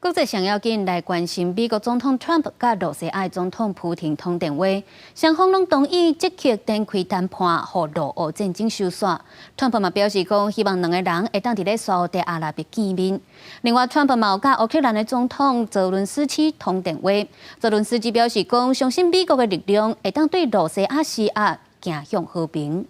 國際上要緊來關心，美國總統川普佮露西亞總統普廷通電話，雙方攏同意積極展開談判，予露烏戰爭收煞。川普嘛表示講，希望兩个人會當佇咧沙烏地阿拉伯見面。另外，川普嘛有佮烏克蘭的總統澤倫斯基通電話，澤倫斯基表示講，相信美國的力量會當對露西亞施壓，走向和平。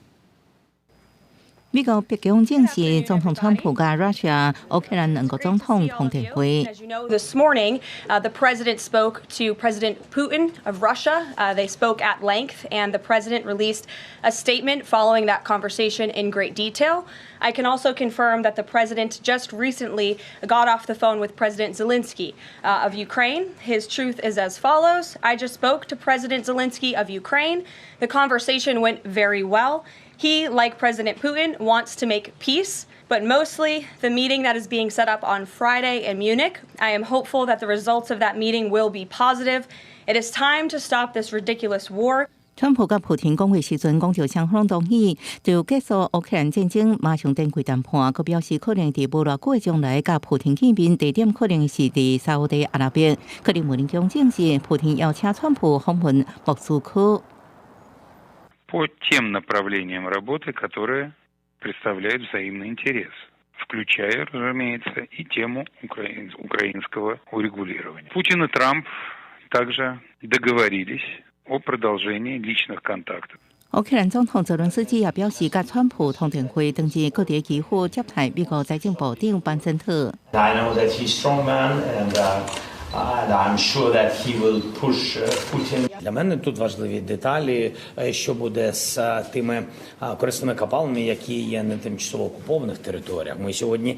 美國白宮證實，總統川普佮 Russia、烏克蘭兩國總統通電話。 As you know, this morning, the president spoke to President Putin of Russia. They spoke at length, and the president released a statement following that conversation in great detail. I can also confirm that the president just recently got off the phone with President Zelensky of Ukraine. His truth is as follows: "I just spoke to President Zelensky of Ukraine. The conversation went very well. He, like President Putin, wants to make peace, but mostly the meeting that is being set up on Friday in Munich. I am hopeful that the results of that meeting will be positive. It is time to stop this ridiculous war." 川普佮普廷講話時陣，講著雙方同意就結束烏克蘭戰爭，馬上展開談判。閣表示可能佇無偌久的將來佮普廷見面，地點可能是佇沙烏地阿拉伯。克里姆林宮證實，普廷邀請川普訪問莫斯科。 По тем направлениям работы, которые представляют взаимный интерес, включая, разумеется, и тему украинского урегулирования. Путин и Трамп также договорились о продолжении личных контактов. 烏克蘭總統澤倫斯基也表示，佮川普通電話，當日閣佇基輔接待美國財政部長班森特。 I know that he's strong man and I'm sure that he will push Putin. Для мене тут важливі деталі, що буде з тими корисними копалинами, які є на тимчасово окупованих територіях. Ми сьогодні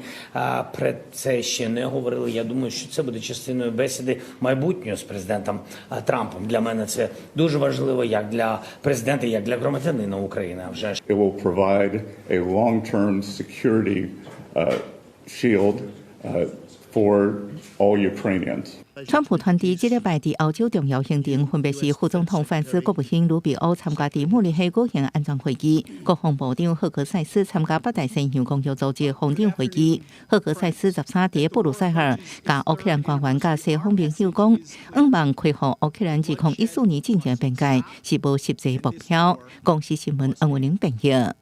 про це ще не говорили. Я думаю, що це буде частиною бесіди майбутнього з президентом Трампом. Для мене це дуже важливо, як для президента, як для громадянина України. Авжеж. It will provide a long-term security shield for all Ukrainians. 川普團隊這禮拜佇歐洲重要行程，分別是副總統范斯、國務卿魯比歐參加佇慕尼黑舉行安全會議，國防部長赫格塞斯參加北大西洋公約組織防長會議。赫格塞斯13佇布魯塞爾，佮烏克蘭官員佮西方盟友講，向望恢復烏克蘭2014年進前邊界是無實際目標。公視新聞黃文玲編譯。